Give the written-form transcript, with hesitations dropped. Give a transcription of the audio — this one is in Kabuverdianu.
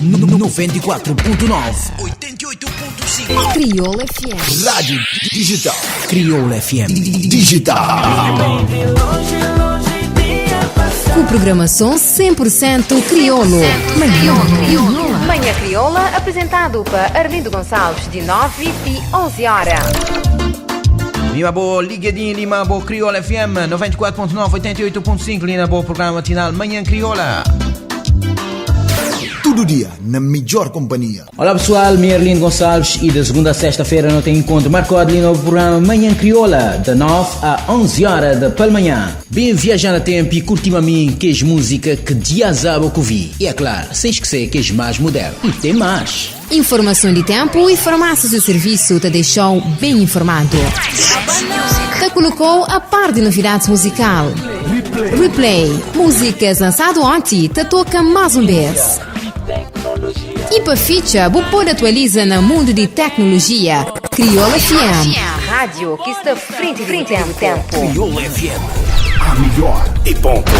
94.9 88.5 Crioula FM. Rádio Digital. Crioula FM. Digital. Com programação 100% crioulo. Manhã Crioula. Manhã Crioula, apresentado por Arlindo Gonçalves, de 9 e 11 horas. Lima Boa, ligadinho Lima Boa Crioula FM 94.9, 88.5, Lina Boa, programa matinal Manhã Crioula. Tudo dia, na melhor companhia. Olá pessoal, me Arlindo Gonçalves e de segunda a sexta-feira não tem encontro marcado ali no programa Manhã Crioula, de 9 a 11 horas da manhã. Bem viajar a tempo e curtir a mim que és música que diazaba que vi. E é claro, sem esquecer que és mais moderno. E tem mais. Informação de tempo e farmácias de serviço te deixou bem informado. Te colocou a par de novidades musical. Replay. Músicas lançado ontem te toca mais um vez. E para ficha, bu pode atualiza no mundo de tecnologia. Crioula FM. Rádio que está frente, frente do tempo. Crioula FM. A melhor e ponto.